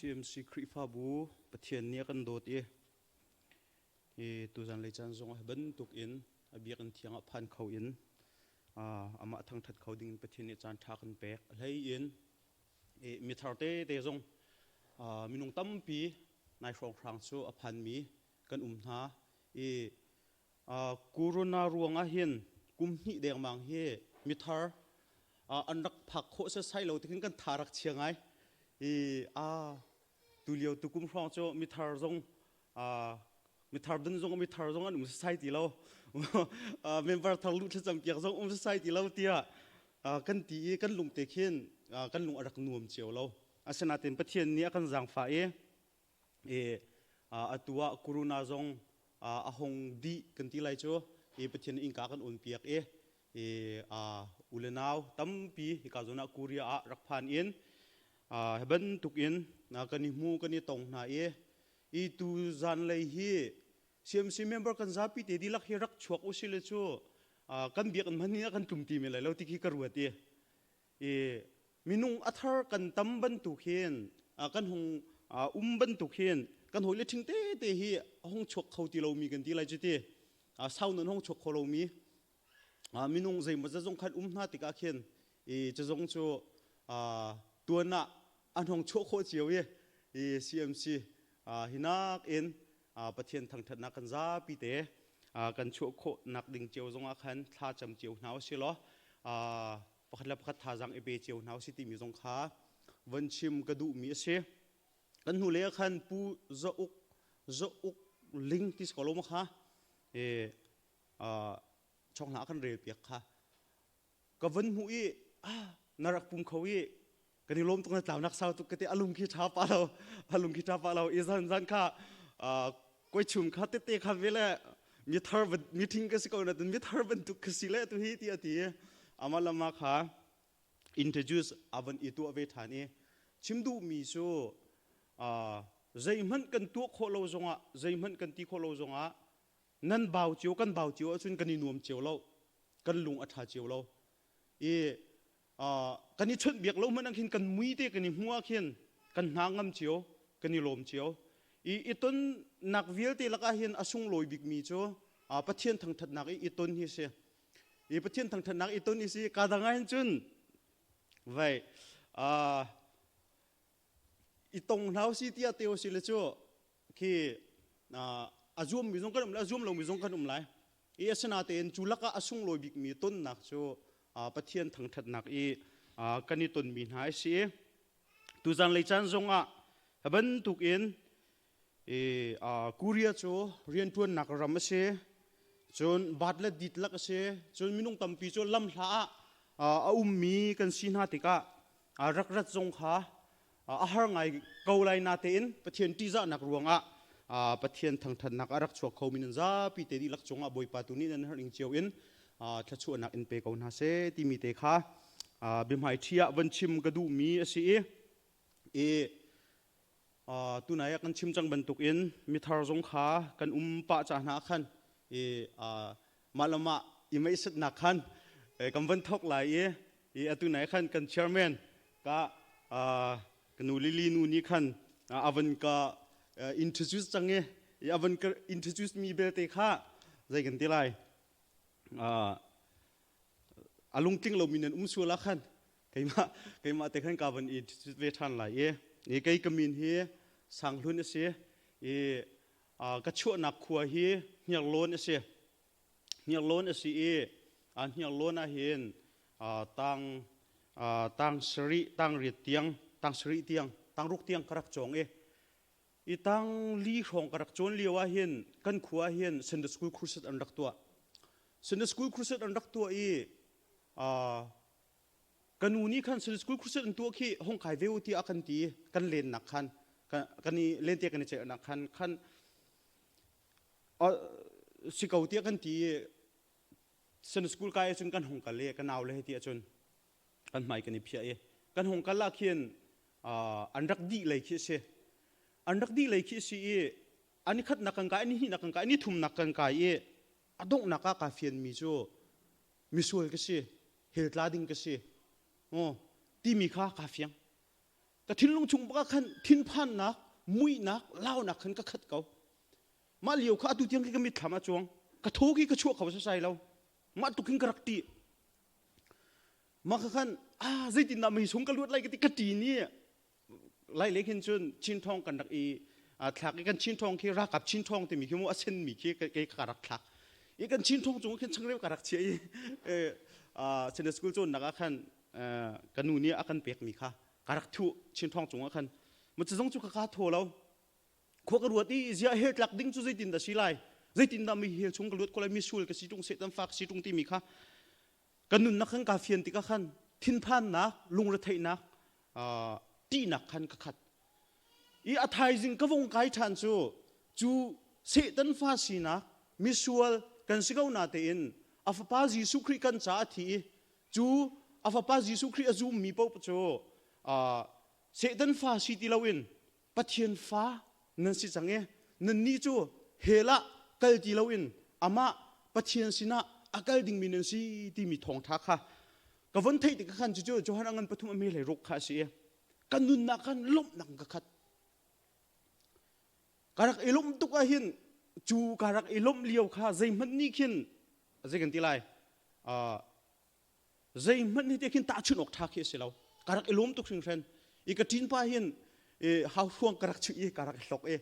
CMC Khrihfabu Pathian nih a kan dawt i hi tuzan lei caan zong ah bantuk in a biakinn thiang ah phan kho in amah thangṭhat kho ding in Pathian nih caan ṭha kan pek. A hlei in mithar tete zong minung tampi nai hrawnghrang cu a phanmi kan um hna i Corona ruangah hin kum hnih dengmang hi mithar an rak phak khawh setsai lo tikhin kan tha rak chia ngai. I a tulio tukum hrawng cu mithar zong mithar dun zong mithar zong an um setsai ti lo. Member thar luh thlacam piak zong um setsai ti lo tiah kan ti i kan lung te khin kan lung a rak nuam cio lo. Asinain Pathian nih a kan zaangfah i i atu ah corona zong a hong dih kan ti lai cu i Pathian innka kan on piak i i u le nau tampi hika zawn ah Korea ah rak phan in hi bantuk in kan i hmu kan i tong hna i i tu zanlei hi CMC member kan zapi te dihlak hi rak chuak usih le cu kan biakinn hmanh nih a kan tlum ti men lai lo ti khi ka ruat i i minung a thar kan tam bantuk hin kan hung um bantuk hin kan hawile ṭhing tete hi a hung chuak kho ti lomi kan ti lai cu ti sau nan hung chuak kho lomi minung zeimaw zat zong khan um hna tikah khin i cazong cu tuan ah an hung chuah khawh cio i i CMC hinak in Pathian thangṭhatnak kan zapi te kan chuah khawh nak ding cio zongah khan thla cam cio hna usih law pakhat le pakhat thazaang i pe cio hna usih timi zong kha von chim ka duhmi a si. Kan hnu lei ah khan Pu Za Uk Za Uk Ling ti si ko lo maw kha e chonghla kan rel piak kha ka von hmuh i ah na rak pum kho i kan i lawm tuk na tlaunak sau tuk ka ti a lung khi ṭha pa lo a lung khi ṭha pa lo i zan zan kha koi chum kha tete kha ve le mi thar mi thing ka si ko na mi thar bantuk ka si le tu hi ti a ti ama lama kha introduce avan i tuah ve ṭhan i chim duh mi cu zeihmanh kan tuah khawh lo zongah zeihmanh kan ti khawh lo zongah nan bau cio kan bau cio ahcun kan i nuam cio lo kan lung a ṭha cio lo i kan i chawnh biak lo hmanh ah khin kan mui te kan i hmuh ah khin kan hna ngam cio kan i lawm cio i i tonnak vialte lakah hin a sunglawi bikmi cu Pathian thangṭhatnak i i ton hi si i Pathian thangṭhatnak i ton hi si ka dang ah hin cun vai i tong hna si tiah te si le cu khi a zuammi zong kan um lai a zuam lomi zong kan um lai i asinain cu lakah a sunglawi bikmi tonnak cu Pathian thangṭhatnak i kan i tonmi hna a si i tuzan lei caan zongah bantukin i Korea cu rianṭuannak ram a si cun bat le dit lak a si cun minung tampi cu lamhla ah a ummi kan si hna tikah rak rat zong kha a har ngai ko lai natein Pathian ṭihzahnak ruangah Pathian thangṭhatnak a rak chuak khomi nan zapi te dihlak cungah Bawipa tu nih nan herh ning cio in thluachuahnak in pe ko hna seh timi te kha biahmaiṭhi ah von chim ka duhmi a si i tunai ah kan chim cang bantukin mithar zong kha kan um pah ca hna khan i mah le mah i meihsatnak khan kan von thawk lai i atu nai khan kan chairman ka ka nu Lily nu nih khan a van ka introduce cang i a van ka introduce mi belte kha zei kan ti lai a lungtling lomi nan um sual ah khan keimah keimah te khan ka van introduce ve ṭhan lai i kei ka min hi Sanghlun a si i ka chuahnak khua hi Hniarlawn a si Hniarlawn a si i Hniarlawn ah hin tang tang sarih tang riat tiang tang sarih tiang tang ruk tiang ka rak cawng i i tang li hrawng ka rak cawn lio ah hin kan khua ah hin Sunday School Crusade an rak tuah. Sunday School Crusade an rak tuah i ka nu nih khan Sunday School Crusade an tuah khi hong kai ve u tiah a kan ti kan lennak khan kan i lente kan i ceihnak khan khan si ko tiah kan ti i Sunday School kai ahcun kan hong kal i ka nau le he ti ahcun kan hmai kan i phiah i kan hong kal ah khin an rak dih lei khi a si an rak dih lei khi a si i an i khatnak kan kai an i hnihnak kan kai an i thumnak kan kai i a donghnak ah kaa fianmi cu misual ka si hell tla ding ka si timi kha kaa fiang. Ka thinlung chung bak ah khan thinphannak, muihnak, launak khan ka khat ko. Mah lio kha atu tiang khi ka mitthlam a cuang. Ka thaw khi ka chuah kho sasai lo. Mah tuk hin ka rak ṭih. Mah kha khan ah zeitindah mei sung ka luat lai ka ti ka ṭi ni lai le khin cun Chin Thawng kan rak i thlak i kan Chin Thawng khi ralkap Chin Thawng timi khi mu a senmi khi kei ka rak thlak i kan Chin Thawng cung khin changreu ka rak chiah i Sunday school cawnnak ah khan ka nu nih a kan pekmi kha ka rak thuh Chin Thawng cung ah khan mu zong cu ka ka thaw lo. Khua ka ruat i ziah hell tlak ding cu zeitin dah si lai, zeitindah mi hell chung ka luat ko lai, misual ka si tung, Satan fa ka si tung timi kha ka nunnak khan kaa fian tikah khan thinphannak, lungretheihnak, ṭihnak khan ka khat. I a thaizing ka vung kai ṭhan cu cu Satan fa sinak, misual kan si ko na tein a fapa Jesuh Khrih kan caah a thi i cu a fapa Jesuh Khrih a zummi paoh cu Satan fa si ti loin Pathian fa nan si cang i nannih cu hell ah kal ti loin amah Pathian sinah a kal dingmi nan si timi thawngṭha kha ka von theih tikah khan cucu Johan a ngan pathum a me hlei ruk kha a si i ka nunnak khan lawmhnak ka khat. Ka rak i lawmh tuk ahhin cu ka rak i lawmh lio kha zeihmanh nih khin zei kan ti lai, zeihmanh hi te khin tahchunh awk ṭha khi a si lo. Ka rak i lawm tuk hringhran i ka ṭin pa hin hau hruang ka rak chuih i ka rak i hlok i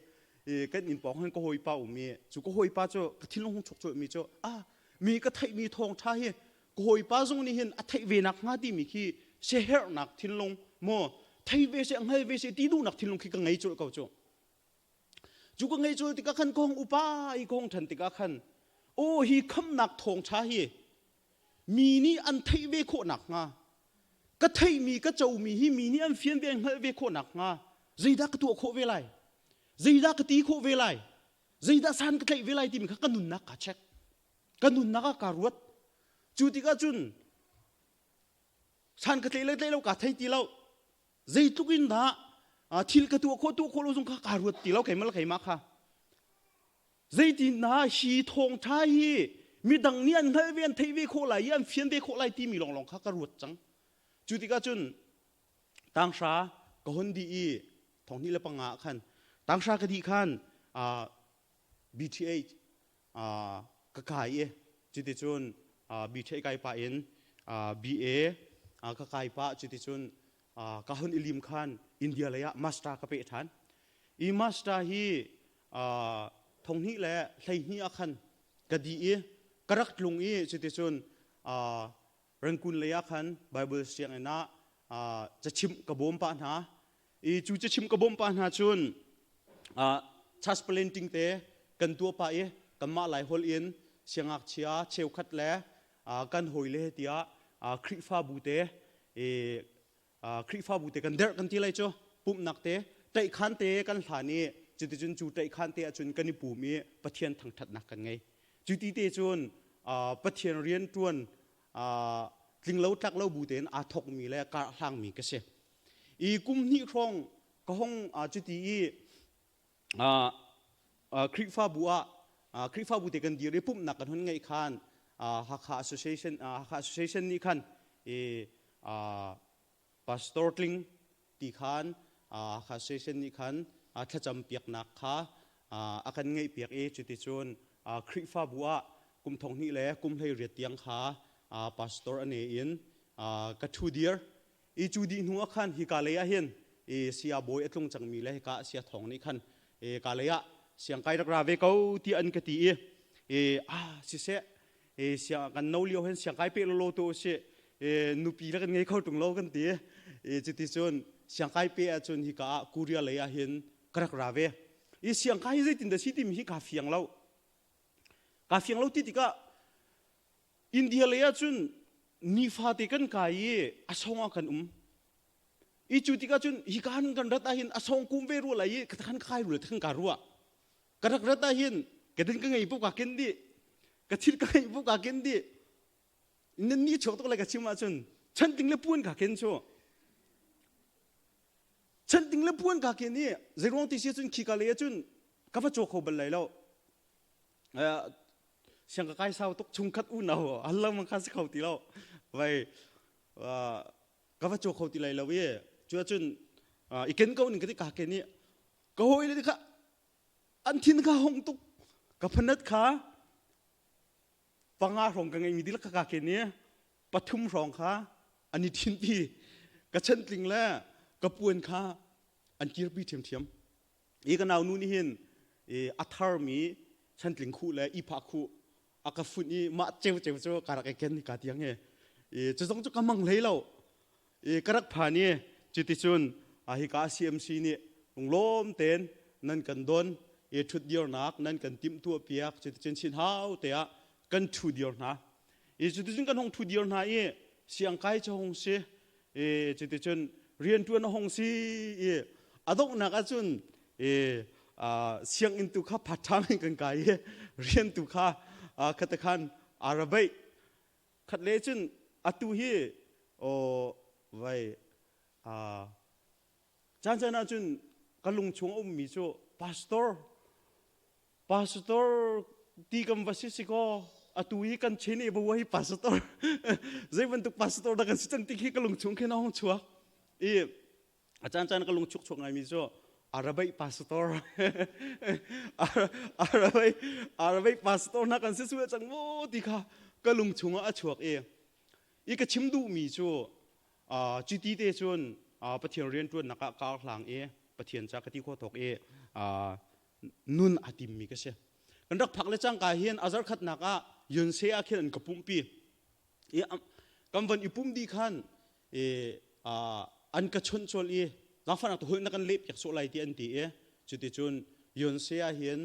kan inn pawng hin ka hawipa um i cu ka hawipa cu ka thinlung hung chuk colhmi cu ah mi ka theihmi thawng ṭha hi ka hawipa zong nih hin a theih ve nak hnga timi khi siaherhnak thinlung maw thei ve seh, hngal ve seh ti duhnak thinlung khi ka ngei colh ko cu. Cu ka ngei cul tikah khan ka hung upa i ka hung ṭhan tikah khan aw hi khamnak thawngṭha hi mi nih an theih ve khawh nakhnga, ka theihmi ka comi hi mi nih an fian ve, an hngalh ve khawh nakhnga zeidah ka tuah khawh ve lai, zeidah ka ti khawh ve lai, zeidah san ka tlaih ve lai timi kha ka nunnak kaa check, ka nunnak ah kaa ruat. Cu tikah cun san ka tlaih le tlaih lo kaa thei ti lo. Zeitluk in dah thil ka tuah khawh, tuah khawh lo zong kha kaa ruat ti lo, keimah le keimah kha. Zeitindah hi thawngṭha hi midang nih an hngalh ve, an theih ve khawh lai i an fian ve khawh lai timi lawnglawng kha ka ruat cang. Cu tikah cun tanghra ka hon dih i 2005 khan tanghra ka dih khan BTH ka kai i cuticun BTH kai pah in BA ka kai pah. Cuticun ka hun i lim khan India lei ah master ka peh ṭhan i master hi 2012 ah khan ka dih i ka rak tlung i cuticun Rangoon lei ah khan Bible sianginn ah cachimh ka bawm pah hna i cu cachimh ka bawm pah hna cun church planting te kan tuah pah i kanmah Lai holh in siangngakchia cheukhat le kan hawile tiah Khrihfabu te Khrihfabu te kan derh kan ti lai cu, pumhnak te ṭaihkhan te kan hlan i cuticun cu ṭaihkhan te ahcun kan i pum i Pathian thangṭhatnak kan ngei. Cu ti te cun Pathian rian ṭuan tlinglo tlak lo bu tein aa thokmi le kar hlangmi ka si. I kum hnih hrawng ka hong cuti i Khrihfabu ah Khrihfabu te kan dir i pumhnak kan hun ngeih khan Hakha Association Hakha Association nih khan i Pastor Tling ti khan Hakha Association nih khan thlacam piaknak kha a kan ngeih piak i cuticun Khrihfabu ah kum thong hnih le kum hlei riat tiang kha pastor a ne in ka ṭhu dir i cu dih hnu ah khan hika lei ah hin i sia bawi a tlung cangmi le hika sia thawng nih khan ka lei ah siangkai rak ra ve ko ti an ka ti i ah siseh, siang kan no lio hin siangkai pe lo tu si, nupi le kan ngei kho tung lo kan ti i cuti cun siangkai pe ahcun hika ah Korea lei ah hin ka rak ra ve i siangkai hi zeitin dah si timi hi kaa fiang lo. Kaa fiang lo ti tikah India lei ah cun nifate kan kai i a song ah kan um i cu tikah cun hika han kan rat ahhin a song kum ve rua lai i ka khan kai rua khan ka ruah. Ka rak rat ahhin ka din ka ngei puk ka ken dih, ka thil ka ngei puk ka ken dih. Nan ni chuak tuk lai ka chim ahcun chanting le puan ka ken cu, chanting le puan ka ken i zeiruang ti si cun khika lei ahcun ka va caw kho bal lai lo. Siang ka kai sau tuk, chungkhat unau al lo mang kha si kho ti lo, vai ka va caw kho ti lai lo i cu ahcun. I ken ko ning ka ti ka ken i ka hawi le kha an thin kha hong tuk. Ka phanat kha panga hrawng ka ngeimi dihlak kha ka ken i pathum hrawng kha an i thinpi. Ka chantling le ka puan kha an kirpi ṭhiamṭhiam. I ka nau nu nih hin a tharmi chantling khuh le ihphah khuh a ka funh i mah ceu ceu cu ka rak i ken ka tiang hi. I cu zong cu ka mang hlei lo. I ka rak phan i cuticun hika CMC nih lunglawm tein nan kan don i ṭhutdirnak nan kan timhtuah piak, cuticun chin hau te ah kan ṭhu dir hna. I cuticun kan hong ṭhu dir hna i siangkai cu hong si i cuticun rianṭuan a hong si i a donghnak ahcun i sianginn tu kha part time in kan kai i rian tu kha khatakhan arabeih khat le cun atu hi o vai caan caan ahcun ka lung chung a ummi cu pastor pastor ti kan va si si kaw atu hi kan chin i bo hi pastor zei bantuk pastor dah kan si cang ti khi ka lung chung khin a hong chuak i a caan caan ka lung chuk chuak ngaimi cu Arabic pastor Arabic Arabic pastor na kan si sual cang mu ti kha ka lung chungah a chuak i i ka chim duhmi cu cuti te cun Pathian rianṭuannak ah kar hlang i Pathian ca ka ti khawh tawk i nun a timmi ka si. Kan rak phak le cangka hin a zarkhatnak ah Yunse ah khin an ka pumhpi. I kan van i pum dih khan i an ka chawnh colh i zaangfahnak holh na kan leh piak sawh lai ti an ti i cuticun Yunse ah hin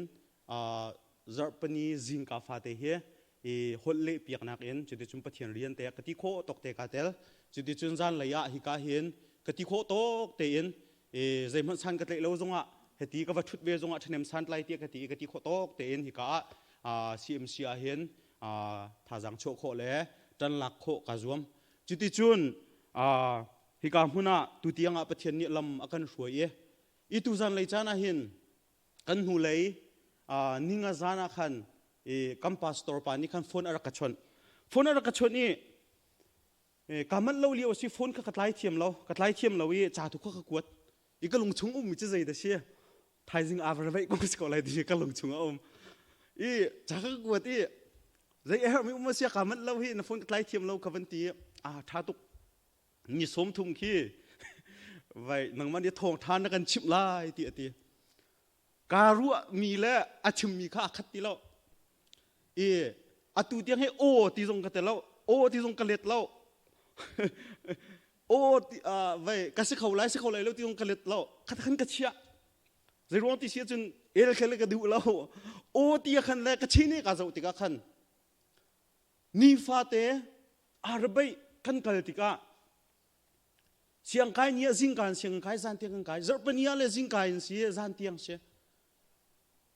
zarhpani zingka fate hi i holh leh piaknak in cuticun Pathian rian te ka ti khawh tawk te ka tel. Cuticun zanlei ah hika hin ka ti khawh tawk tein i zeihmanh san ka tlaih lo zongah hiti ka va ṭhut ve zongah ṭhahnem santlai tiah ka ti i ka ti khawh tawk tein hika ah CMC ah hin thazaang chuah khawh le ṭan lak khawh kaa zuam. Cuticun hika hmun ah tutiang ah Pathian nih lam a kan hruai i i tuzan lei caan ah hin kan hnulei ninga zan ah khan i kan pastor pa nih khan phone a rak ka chawnh. Phone a rak ka chawnh i ka manh lo lio a si, phone kha ka tlai thiam lo, ka tlai thiam lo i ca tu kha ka kuat i ka lung chung ummi cu zei dah si, thaizing aa veih ko si ko lai ti ka lung chung a um i ca ka kuat i zei a herhmi um a sia ka manh lo hi na phone ka tlai thiam lo ka van ti. A tha tuk, ni 30 khi vai nangmah nih thawng tha na kan chimh lai ti a ti. Ka ruahmi le a chimmi kha a khat ti lo i atu tiang hi aw ti zong ka te lo, aw ti zong ka let lo, aw ti vai ka si kho lai si kho lai lo ti zong ka let lo, khat khan ka chiah. Zei ruang ti si ahcun el khel ka duh lo. Aw ti khan le ka chin i ka zoh tikah khan nifate arabeih kan kal tikah siangkai ni ah zingka in sianginn kai, zan tiang kan kai, zarhpini ah le zingka in si zan tiang si.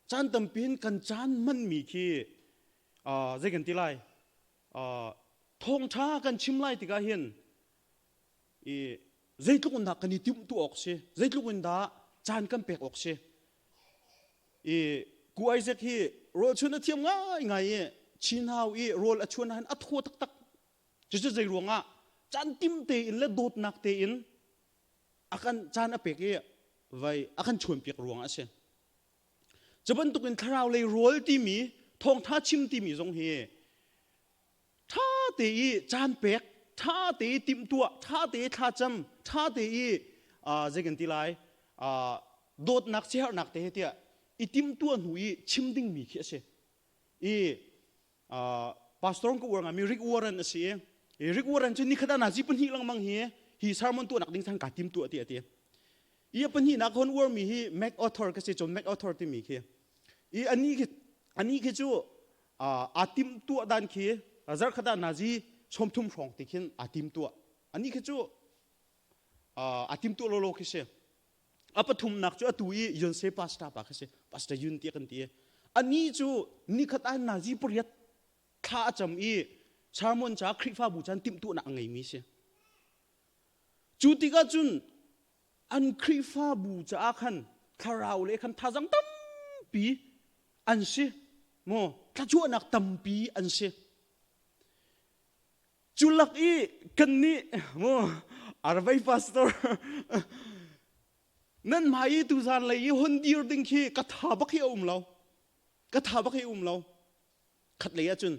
Caan tampi in kan caan hmanmi khi zei kan ti lai, thawngṭha kan chim lai tikah hin i zeitluk in dah kan i timhtuah awk si, zeitluk in dah caan kan pek awk si. I ku Isaac hi rawl chuan a thiam ngaingai i chin hau i rawl a chuan ah hin a thaw taktak. Cucu zei ruangah caan tim tein le dawtnak tein a kan caan a pek i vai a kan chuanpiak ruangah a si. Cu bantukin thlarau lei rawl timi thawngtha chim timi zong hi ṭha te i caan pek, ṭha te i timhtuah, ṭha te i thlacam, ṭha te i zei kan ti lai, dawtnak siaherhnak te he tiah i timhtuah hnu i chim dingmi khi a si. I pastor ka uar ngaimi Rick Warren a si i Rick Warren cu nikhat ah nazi pahnih lengmang hi hi sermon tuahnak ding khan kaa tim tuah ti a ti. I a pahnihnak hon uarmi hi MacArthur ka si, John MacArthur timi khi. I ani khi ani khi cu aa tim tuah dan khi zarkhat ah nazi 30 hrawng ti khin aa tim tuah. Ani khi cu aa tim tuah lolo khi si. A pathumnak cu atu i Yonse pastor pa khi si, Pastor Yun ti kan ti. Ani cu nikhat ah nazi pariat thla a cam i sermon ca Khrihfabu caan timhtuahnak a ngeimi si. Cu tikah cun an Khrihfabu caah khan thlarau le khan thazang tampi an si maw, thlachuahnak tampi an si. Cu lak i kannih maw Arvei pastor. Nan hmai i tuzan lei i hon dir ding khi ka tha bak hi a um lo. Ka tha bak hi um lo. Khat lei ahcun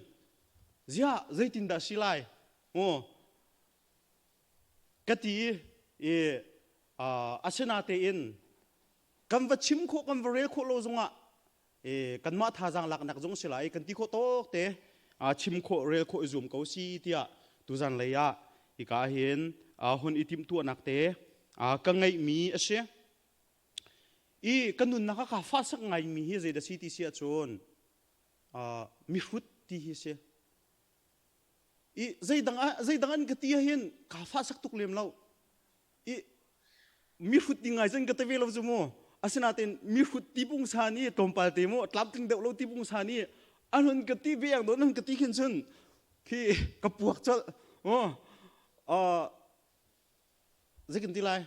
ziah zeitindah si lai? Maw ka ti i asinatein kan va chim khawh kan va rel khawh lo zongah kanmah thazaang laknak zong si lai kan ti khawh tawk te chim khawh rel khawh i zuam ko si tiah tuzan lei ah hika hin hun i timhtuahnak te ka ngeihmi a si. I ka nunnak ah kaa fahsak ngaimi hi zeidah si ti si ahcun mihrut ti hi si. I zeidang ah zeidang an ka ti ahhin kaa fahsak tuk lem lo. I mihrut ti ngai cun ka ti ve lo cu mu. Asinain mihrut ti pungsan i tlawmpal te mu tlamtling deuh lo ti pungsan i an hun ka ti ve ang don an ka ti khin cun khi ka puak colh. Oh, zeikan ti lai?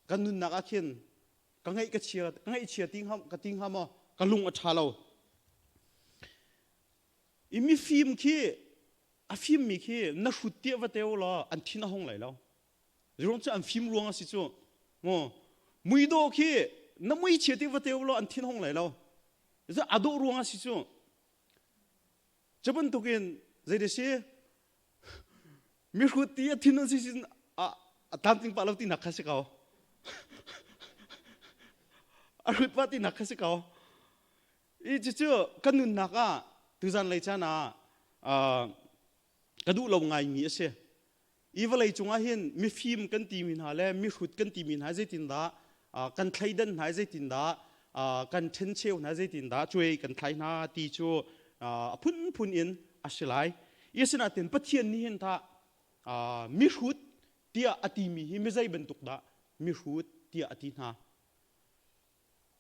Kan nunnak ah khin ka ngaih ka chia ka ngaihchia ti hnga ka ti hnga maw ka lung a ṭha lo. I mifim khi a fimmi khi na hrut tiah va teu law an thin a hung lai lo. Ziruang cu an fim ruang a si cu. Maw muidawh khi na mui chia ti va teu law an thin hung lai lo. A dawh ruang a si cu. Cu bantukin zei si mihrut ti a thin an si sin a tlamtling pah lo tinak kha si ko. A hrut pah tinak kha si ko. I cucu kan nunnak ah tuzan lei caan ah ka duh lo ngaimi a si. I vawlei cungah hin mifim kan timi hna le mihrut kan timi hna zeitindah kan thleidan hna zeitindah kan ṭhencheu hna zeitindah cuai kan thlai hna ti cu a phunphun in a si lai. I asinain Pathian nih hin tah mihrut tiah a timi hi mizei bantuk dah mihrut tiah a ti hna.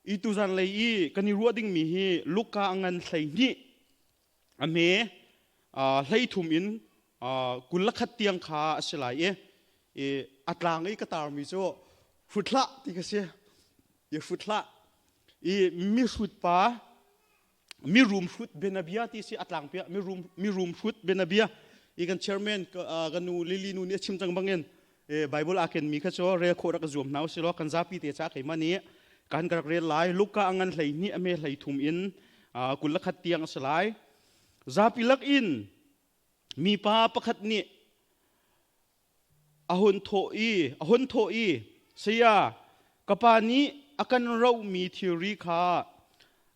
I tuzan lei i kan i ruah dingmi hi Luka a ngan 12 a hme 13 in 21 tiang kha a si lai i a tlang i ka tarmi cu hrut hlah ti ka si. I hrut hlah. I mihrut pa mirum hrut bianabia ti si a tlangpi ah mirum mirum hrut bianabia i kan chairman ka nu Lily nu nih a chim cang bangin Bible aa kenmi kha cu rel khawh rak ka zuam hna usih law kan zapi te ca keimah nih kan ka rak rel lai. Luka a ngan 12 a me 33 in 21 tiang a si lai. Zapi lak in mipa pakhat nih a hun thawh i a hun thawh i saya ka pa nih a kan rohmi thilri kha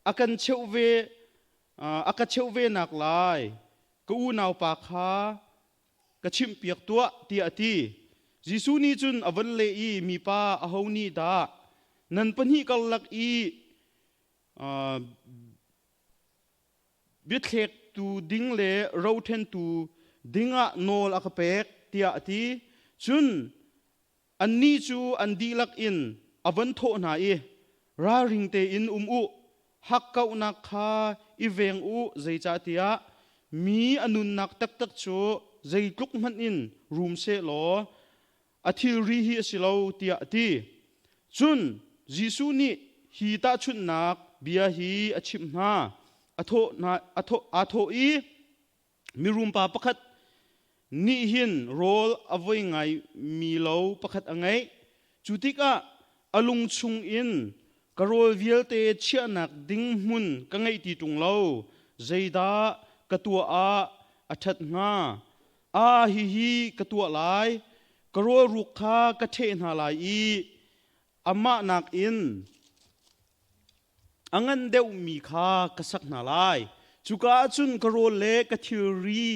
a kan cheuh ve a ka cheuh ve nak lai ka unaupa kha ka chimhpiak tuah tiah a ti. Jesuh nih cun a von leh i mipa aho nih dah nan pahnih karlak i biathlektu ding le roṭhentu dingah nawl a ka pek tiah a ti. Cun annih cu an dihlak in a von thawh hna i ralring tein um u, hakkauhnak kha i veng u, zeicahtiah mi a nunnak taktak cu zeitluk hmanh in rum sehlaw a thilri hi a si lo tiah a ti. Cun Jesuh nih hi tahchunhnak bia hi a chimh hna. A thawh hna a thawh aa thawh i mirum pa pakhat nih hin rawl a voi ngai mi lo pakhat a ngeih. Cu tikah a lung chung in ka rawl vialte chiahnak ding hmun ka ngeih ti ṭung lo. Zeidah ka tuah ah a ṭhat hnga? Ah hihi ka tuah lai. Ka rawlruk kha ka ṭheh hna lai i amah nakin a ngan deuhmi kha ka sak hna lai. Cuka ah cun ka rawl le ka thilri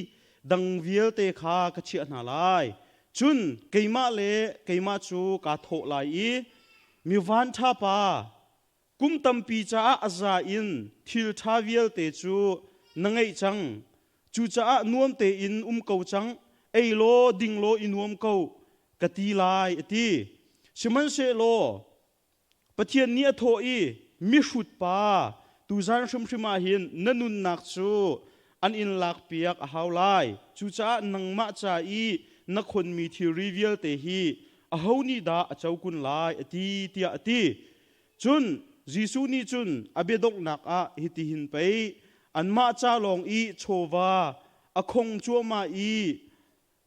dang vialte kha ka chiah hna lai. Cun keimah le keimah cu kaa thawh lai i mi vanṭha pa, kum tampi caah a za in thil ṭha vialte cu na ngeih cang. Cucaah nuam tein um ko cang, ei law ding law i nuam ko, ka ti lai, a ti. Sihmanhsehlaw Pathian nih a thawh i, mihrut pa, tuzan hrimhrim ah hin na nunnak cu an in lakpiak a hau lai. Cucaah nangmah ca i na khonmi thilri vialte hi aho nih dah a co kun lai, a ti, tiah a ti. Cun Jesuh nih cun a biadonghnak ah hitihin pei anmah ca lawng i chawva a khong cuahmah i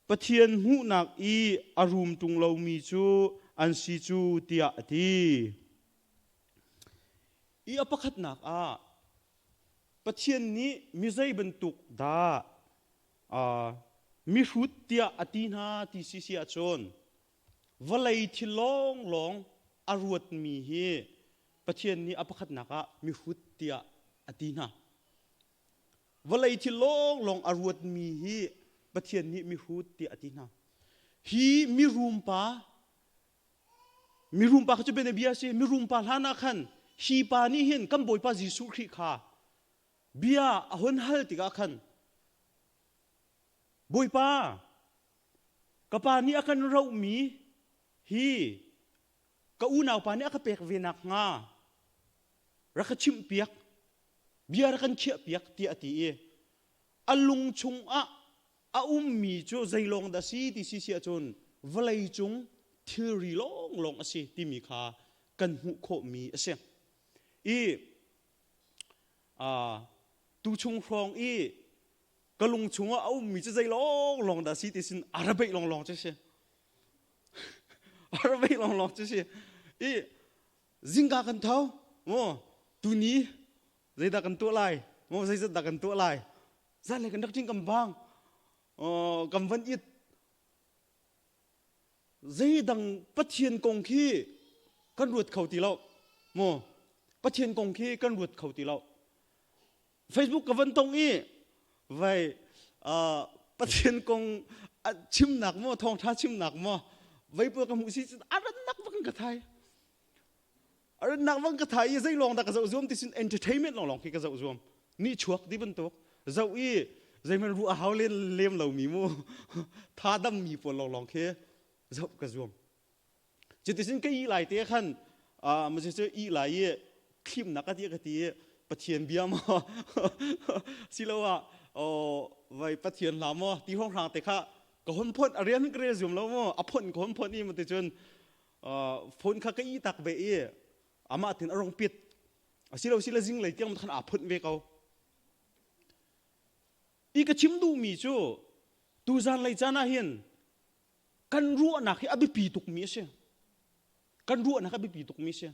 Pathian hmuhnak i a rum ṭung lomi cu an si cu tiah a ti. I a pakhatnak ah Pathian nih mi zei bantuk dah mihrut tiah a ti hna ti si si ahcun vawlei thil lawnglawng a ruatmi hi Pathian nih a pakhatnak ah mihrut tiah a ti hna. Vawlei thil lawnglawng a ruatmi hi Pathian nih mihrut tiah a ti hna. Hi mirum pa Mirum pa kha cu bianabia a si. Mirum pa hlan ah khan hi pa nih hin kan Bawipa Jesuh Khrih kha bia a hun hal tikah khan Bawipa, ka pa nih a kan rohmi hi ka unaupa nih a ka pek ve nakhnga rak ka chimhpiak, bia rak kan khiahpiak tiah a ti i a lung chungah a ummi cu zeilawng dah si ti si si ahcun vawlei cung thilri lawnglawng a si timi kha kan hmuh khawhmi a si. I tuchung hrawng i ka lung chungah a ummi cu zei lawnglawng dah si ti sin arabeih lawnglawng cu si. Arabeih lawnglawng cu si. I zingka kan tho mu tuni zeidah kan tuah lai mu zeizat dah kan tuah lai zanlei kan rak ṭing kan bang kan van it zeidang Pathian kong khi kan ruat kho ti lo mu Pathian kong khi kan ruat kho ti lo Facebook ka van tong i vai Pathian kong chimnak maw thawngṭha chimnak maw vei pawl ka hmuh si a rannak bak in ka thai a rannak bang ka thai i zei lawng dah ka zoh zuam ti sin entertainment lawng lawng khi ka zoh zuam ni chuak ti bantuk zoh i zeihmanh ruah a hau len lem lomi mu tha dam mi pawl lawng lawng khi zoh ka zuam Cutisin ka ih lai te khan ma cu ih lai i thlimnak ka ti ka ti i Pathian bia maw siloah vai Pathian hla maw ti hrawnghrang te kha ka hon phon a rian ka rel zum lo maw a phon ka hon phon i ma ti cun phone kha ka ih tak ve i amah tin a rong pit asilo sila zing lei tiang khan aa phun ve ko i ka chim duhmi cu tuzan lei caan ah hin kan ruahnak hi a biapi tukmi a si. Kan ruahnak a biapi tukmi a si.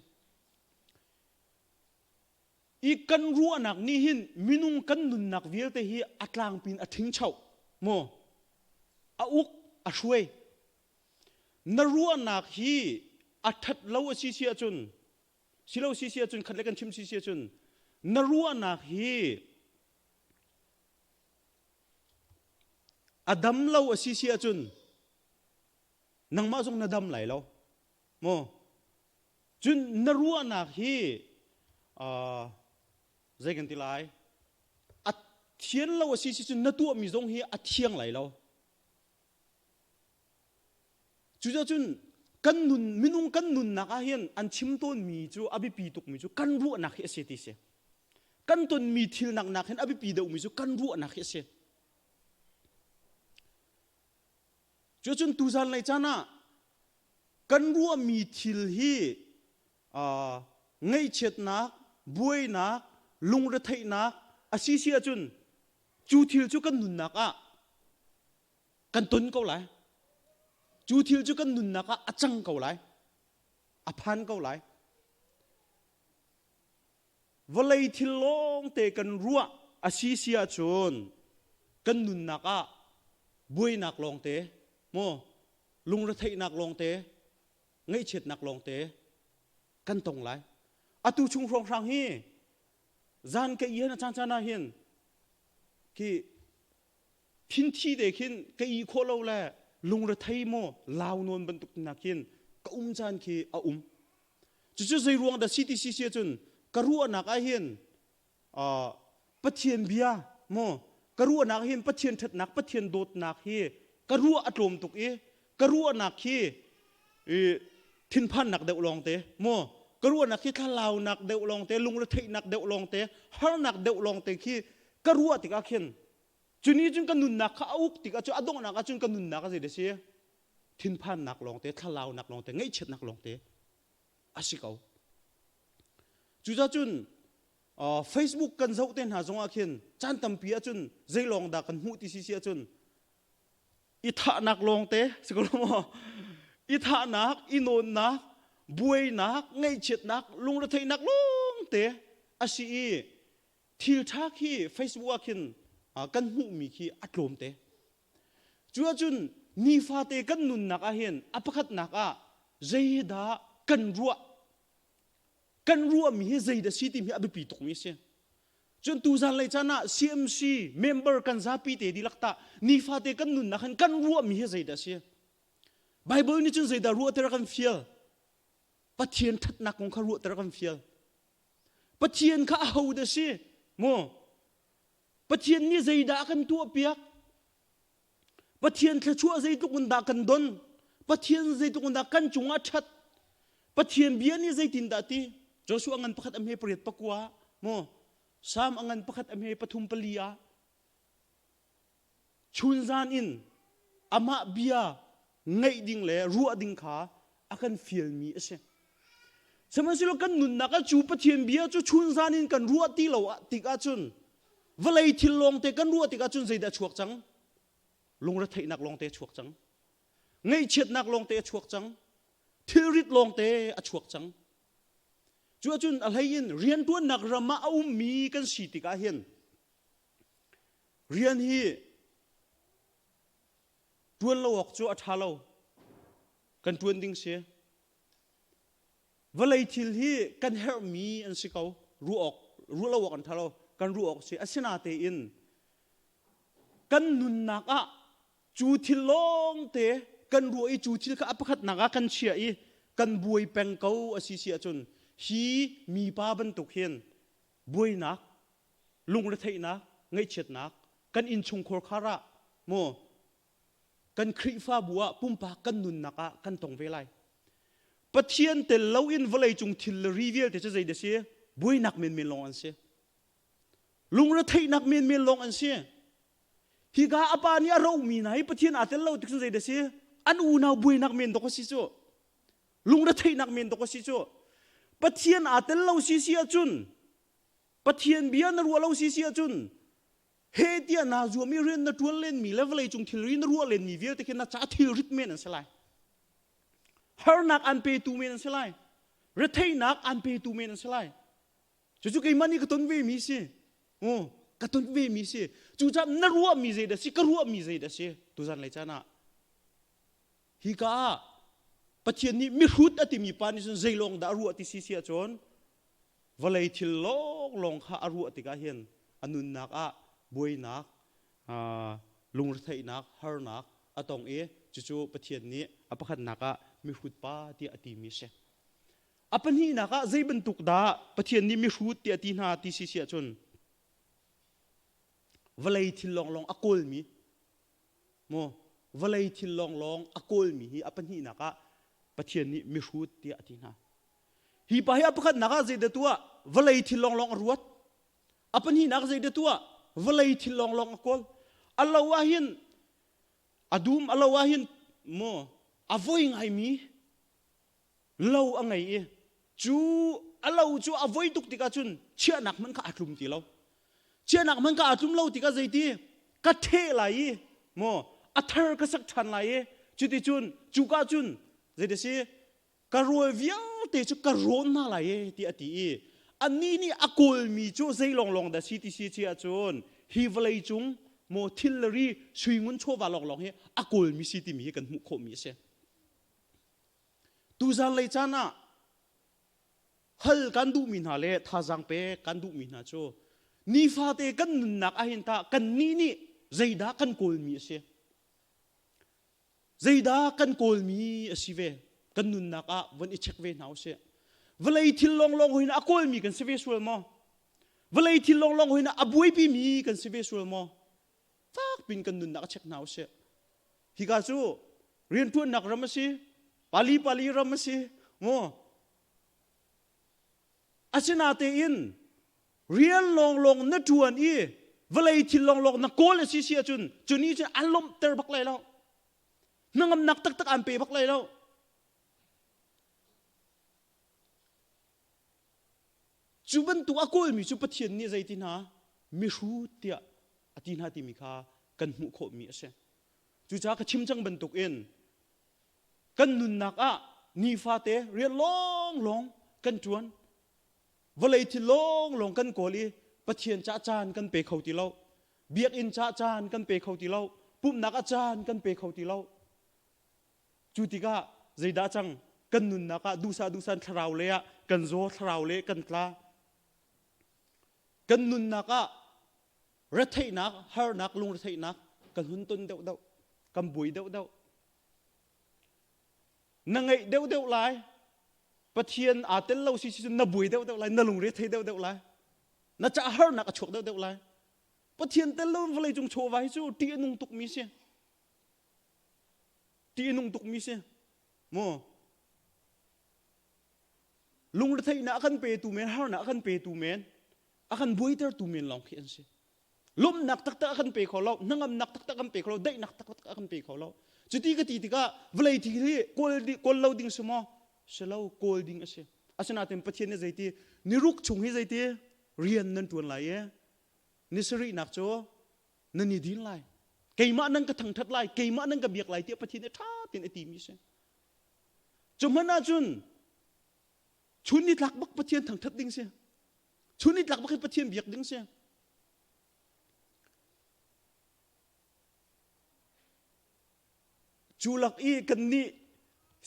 I kan ruahnak nih hin minung kan nunnak vialte hi a tlangpi in a ṭhingcho maw? A uk, a hruai. Na ruahnak hi a ṭhat lo a si si ahcun, silo si si ahcun, khat le kan chim si si ahcun, na ruahnak hi A dam lo a si si ahcun nangmah zong na dam lai lo. Maw? Cun na ruahnak hi uh, zei kan ti lai? A thian lo a si si cun na tuahmi zong hi a thiang lai lo. Cucacun kan nun minung kan nunnak ah hin an chim tawnmi cu a biapi tukmi cu kan ruahnak hi a si ti si. Kan tonmi thil nak hin a biapi deuhmi cu kan ruahnak hi a si. Cucun tuzan lei caan ah kan ruahmi thil hi uh, ngaihchiatnak, buainak, lungretheihnak a si si ahcun cu thil cu kan nunnak ah kan ton ko lai. Cu thil cu kan nunnak ah a cang ko lai. A phan ko lai. Vawlei thil lawngte kan ruah a si si ahcun kan nunnak ah buainak lawngte, maw lungretheihnak lawngte, ngaihchiatnak lawngte kan tong lai. Atu chung hrawnghrang hi zan ka i a caan caan ah hin khi thinthi te khin ka i khawh lo le lungrethei maw lau nawn bantuk nak khin ka um caan khi a um. Cucu zei ruang dah si ti si si ahcun ka ruahnak ah hin Pathian bia maw ka ruahnak hin Pathian ṭhatnak Pathian dawtnak hi ka ruah a tlawm tuk i ka ruahnak hi thinphannak deuh lawngte maw ka ruahnak hi thlalaunak deuh lawngte lungretheihnak deuh lawngte harnak deuh lawngte khi ka ruah tikah khin cu nih cun ka nunnak kha a uk tikah cu a donghnak ah cun ka nunnak a zei da si thinphannak lawngte thlalaunak lawngte ngaihchiatnak lawngte a si ko cucacun Facebook kan zoh te hna zongah khin caan tampi ahcun zei lawng dah kan hmuh ti si si ahcun i thahnak lawngte si ko lo maw? I thahnak, i nawnnak, buainak, ngaihchiatnak, lungretheihnak lawngte a si i thil ṭha khi Facebook ah khin kan hmuhmi khi a tlawmte. Cu ahcun nifate kan nunnak ah hin a pakhatnak ah zeidah kan ruah kan ruahmi hi zeidah si timi a biapi tukmi a si. Cun tuzan lei caan ah CMC member kan zapi te dihlak tah nifate kan nunnak hin kan ruahmi hi zeidah a si? Bible nih cun zeidah ruahter a kan fial? Pathian ṭhatnak kong kha ruahter a kan fial. Pathian kha aho dah si? Maw? Pathian nih zeidah a kan tuahpiak? Pathian thluachuah zeitluk in dah kan don? Pathian zeitluk in dah kan cungah ṭhat? Pathian bia nih zeitindah ti? Joshua ngan pakhat a hme pariat pakua maw? Sam a ngan pakhat a hme pathum pali ah chunzan in amah bia ngaih ding le ruah ding kha a kan fialmi a si. Sihmanhsehlaw kan nunnak ah cu Pathian bia cu chunzan in kan ruah ti lo tik ahcun vawlei thil lawngte kan ruah tik ahcun zeidah a chuak cang? Lungretheihnak lawngte a chuak cang. Ngaihchiatnak lawngte a chuak cang. Thilrit lawngte a chuak cang. Cu ahcun a hlei in rianṭuannak ram ah a ummi kan si tikah hin rian hi ṭuan lo awk cu a ṭha lo. Kan ṭuan ding si. Vawlei thil hi kan herhmi an si ko. Ruah awk, ruah lo awk an ṭha lo. Kan ruah awk si. Asinatein kan nunnak ah cu thil lawngte kan ruah i cu thil kha a pakhatnak ah kan chiah i kan buai peng ko a si si ahcun hi mipa bantuk hin buainak lungretheihnak ngaihchiatnak kan innchungkhar khar ah maw kan Khrihfabu ah pumpak kan nunnak ah kan tong ve lai. Pathian tel loin vawleicung thil le ri vialte cu zei dah si? Buainak menmen lawng an si. Lungretheihnak menmen lawng an si. Hika a pa nih a rohmi hna hi Pathian aa tel lo tik cu zei dah si? An unau buainak men dok a si cu. Lungretheihnak men dok a si cu. Pathian aa tel lo si si ahcun Pathian bia na ruah lo si si ahcun he tiah naa zuam i rian na ṭuan lenmi le vawleicung thilri na ruah lenmi vialte khi na ca thilrit men an si lai. Harnak an petu men an si lai. Retheihnak an petu men an si lai. Cucu keimah nih ka ton ve mi si. Oh, ka ton ve mi si. Cucaah na ruahmi zei dah si, ka ruahmi zei dah si. Tuzan lei caan ah hika ah Pathian nih mihrut a timi pa nih cun zei lawng dah a ruah ti si si ahcun vawlei thil lawnglawng kha a ruah tikah hin a nunnak ah buainak, lungretheihnak, harnak a tong i cucu Pathian nih a pakhatnak ah mihrut pa tiah a timi a si. A pahnihnak ah zei bantuk dah Pathian nih mihrut tiah a ti hna ti si si ahcun vawlei thil lawnglawng a kawlmi maw vawlei thil lawnglawng a kawlmi hi a pahnihnak ah Pathian nih mihrut tiah a ti hna. Hi pa hi a pakhatnak ah zeidah tuah? Vawlei thil lawnglawng a ruat. A pahnihnak zeidah tuah? Vawlei thil lawnglawng a kawl. A lo ah hin a dum a lo ah hin maw a voi ngaimi lo a ngei i cu a lo cu a voi tuk tikah cun chiahnak hmanh kha aa tlum ti lo. Chiahnak hmanh kha aa tlum lo tikah zeiti ka ṭheh lai i maw a thar ka sak ṭhan lai i cuticun cuka cun zeiti si ka rawl vialte cu ka rawn hna lai e tiah a ti i anih nih a kawlmi cu zei lawnglawng dah si ti si ci ahcun hi vawlei cung maw thil le ri sui ngun chawva lawnglawng hi a kawlmi si timi hi kan hmuh khawhmi a si. Tuzan lei caan ah hal kan duhmi hna le thazaang pek kan duhmi hna cu nifate kan nunnak ahhin tah kannih nih zeidah kan kawlmi a si. Zeidah kan kawlmi a si ve? Kan nunnak ah von i check ve hna usih. Vawlei thil lawnglawng hoin a kawlmi kan si ve sual maw? Vawlei thil lawnglawng hoin a buaipimi kan si ve sual maw? Fak pin kan nunnak a check hna usih. Hika cu rianṭuannak ram a si, pali pali ram a si, maw? Asinatein rian lawnglawng na ṭuan i vawlei thil lawnglawng na kawl a si si ahcun cu nih cun an lawmhter bak lai lo. Hnangamnak taktak an pe bak lai lo. Cu bantuk a kawlmi cu Pathian nih zei ti hna mihrut tiah a ti hna timi kha kan hmuh khawhmi a si. Cucaah ka chim cang bantukin. Kan nunnak ah nifate rian lawnglawng kan ṭuan. Vawlei thil lawnglawng kan kawl i Pathian cah caan kan pe kho ti lo. Biakinn cah caan kan pe kho ti lo. Pumhnak ah caan kan pe kho ti lo. Cu tikah zeidah cang? Kan nunnak ah duhsah duhsah thlarau lei ah kan zaw, thlarau lei kan tla. Kan nunnak ah retheihnak, harnak, lungretheihnak kan hun ton deuhdeuh, kan buai deuhdeuh. Na ngeih deuhdeuh lai. Pathian aa tel lo si si cun na buai deuhdeuh lai, na lungre thei deuhdeuh lai. Na caah harnak a chuak deuhdeuh lai. Pathian tel lo vawlei cung chawva hi cu ṭih a nung tukmi si. Ṭih a nung tukmi si. Mu lungretheihnak a kan petu men, harnak a kan petu men, a kan buaitertu men lawng khi an si. Lawmhnak taktak a kan pe kho lo, hnangamnak taktak a kan pe kho lo, daihnak taktak a kan pe kho lo. Cuti ka ti tikah vawlei thil hi kawl, kawl lo ding si maw? Si lo, kawl ding a si. Asinain Pathian nih zeiti niruk chung hi zeiti rian nan ṭuan lai i ni sarihnak cu nan i din lai. Keimah nan ka thangṭhat lai, keimah nan ka biak lai tiah Pathian nih ṭha tein a timi a si. Cu hmanh ahcun chun nitlak bak Pathian thangṭhat ding si. Chun nitlak bak in Pathian biak ding si. Cu lak i kannih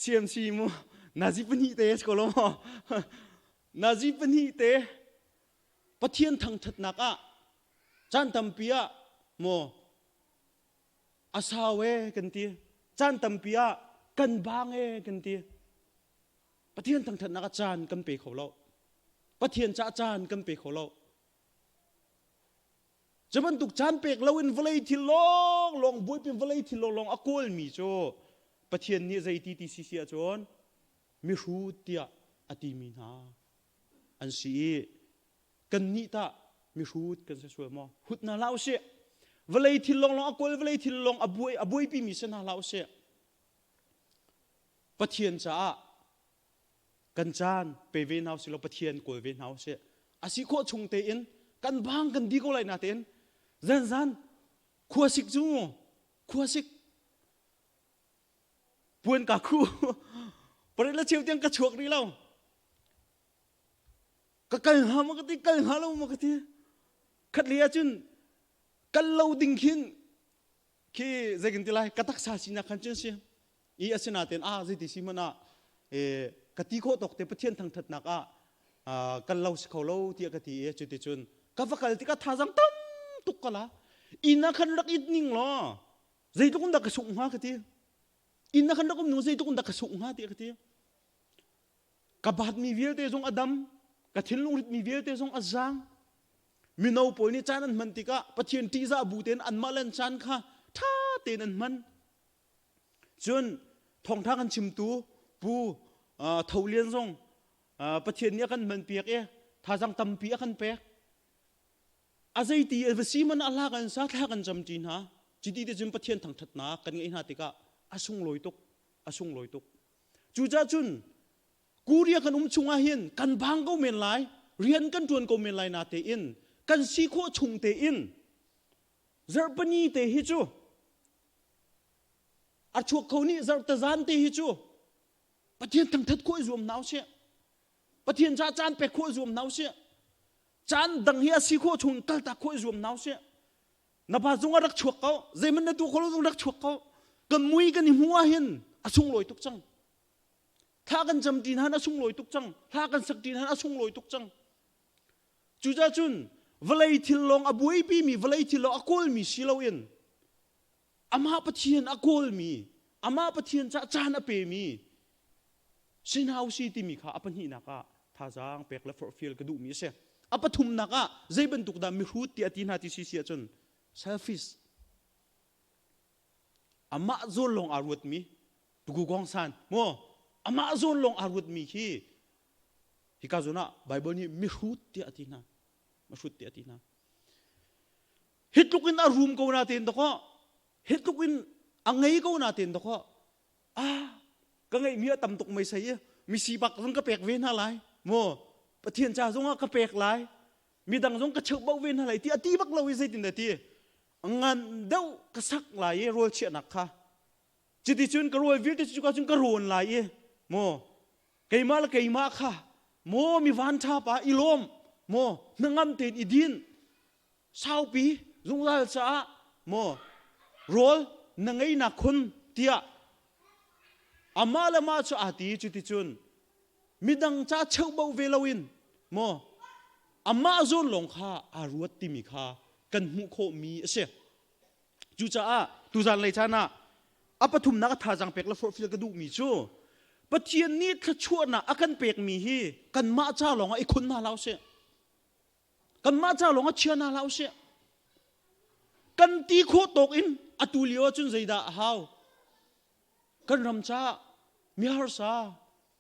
CMC mu nazi pahnih te si ko lo maw? Nazi pahnih te Pathian thangṭhatnak ah caan tampi ah maw a sau e kan ti. Caan tampi ah kan bang e kan ti. Pathian thangṭhatnak ah caan kan pe kho lo. Pathian caah caan kan pe kho lo. Cu bantuk caan pek loin vawlei thil lawnglawng buaipi vawlei thil lawnglawng a kawlmi cu Pathian nih zeiti ti si si ahcun mihrut tiah a timi hna an si i kannih tah mihrut kan si sual maw? Hut hna hlah usih. Vawlei thil lawnglawng a kawl vawlei thil lawng a buai a buaipimi si hna hlah usih. Pathian caah kan caan pe ve hna usih law Pathian kawl ve hna usih. A si khawh chung tein kan bang kan di ko lai natein zanzan khuasik cu khuasik puan ka khu pare la cheu tiang ka chuak rih lo ka kal hnga maw ka ti kal hnga lo maw ka ti khat lei ahcun kal lo ding khin khi zei kan ti lai ka taksa sinak khan cun si i asinain a zeiti si hmanh ah ka ti khawh tawk te Pathian thangthatnak ah kal lo si kho lo tiah ka ti i cuticun ka va kal tikah thazang tam tuk ka la inn ah khan rak it ning law zeitluk in dah ka sungh hnga ka ti inn ah khan rak um ning zeitluk in dah ka sungh hnga tiah ka ti ka batmi vialte zong a dam ka thinlung ritmi vialte zong a zaang mino pawl nih caan an hman tikah Pathian ṭihzah bu tein anmah le an caan kha ṭha tein an hman Cun thawngṭha kan chimtu Pu Tho Lian zong Pathian nih a kan hmanpiak i thazaang tampi a kan pek. A zeiti a va si man a hla kan sa thla kan camṭi hna. Cuti te cun Pathian thangṭhatnak kan ngeih hna tikah a sunglawi tuk, a sunglawi tuk. Cucaah cun Korea kan um chungah hin kan bang ko men lai, rian kan ṭuan ko men lai na tein kan si khawh chung tein zarhpini te hi cu A chuak kho nih zarhtazan te hi cu Pathian thangthat khawh i zuam hna usih. Pathian ca caan pek khawh i zuam hna usih. Caan dang hi a si khawh chung kaltak khawh i zuam hna usih. Na pa zung a rak chuak ko, zeihmanh na tu kho lo zong rak chuak ko. Kan mui kan i hmuh ahhin a sunglawi tuk cang. Thla kan cam ṭi hna a sunglawi tuk cang. Hla kan sak ṭi hna a sunglawi tuk cang. Cucaah cun vawlei thil lawng a buaipimi, vawlei thil lawng a kawlmi si loin amah Pathian a kawlmi, amah Pathian caah caan a pemi si hna usih timi kha a pahnihnak ah thazaang pek le forhfial ka duhmi a si. A pathumnak ah zei bantuk dah mihrut tiah ti hna ti si si ahcun selfish amah zawn lawng aa ruatmi tuku gong san maw amah zawn lawng aa ruatmi khi hika zawn ah Bible nih mihrut tiah a ti hna mihrut tiah a ti hna Hi tluk in a rum ko na ten dakaw hi tluk in a ngei ko na ten dakaw ah ka ngeihmi a tam tuk mei sei i mi sibak zong ka pek ve hna lai maw Pathian ca zong ah ka pek lai midang zong ka cheuh ve hna lai ti a ti bak lo i zeitin dah ti ngan deuh ka sak lai i rawl chiahnak kha. Cuticun ka rawl vialte cu cuka cun ka rawn lai i maw keimah le keimah kha maw mi van ṭha pa i lawm maw hnangam tein i din saupi zungzal caah maw rawl na ngei nak khun tiah amah le mah cu aa ti. Cuticun midang ca cheuhbo ve loin maw amah zawn lawng kha aa ruat timi kha kan hmuh khawhmi a si. Cucaah tuzan lei caan ah a pathumnak a thazaang pek le forhfial ka duhmi cu Pathian nih thluachuahnak a kan pekmi hi kanmah ca lawng ah i khun hna hlah usih. Kanmah ca lawng ah chia hna hlah usih. Kan ti khawh tawk in atu lio ahcun zeidah a hau? Kan ram caah mi harsa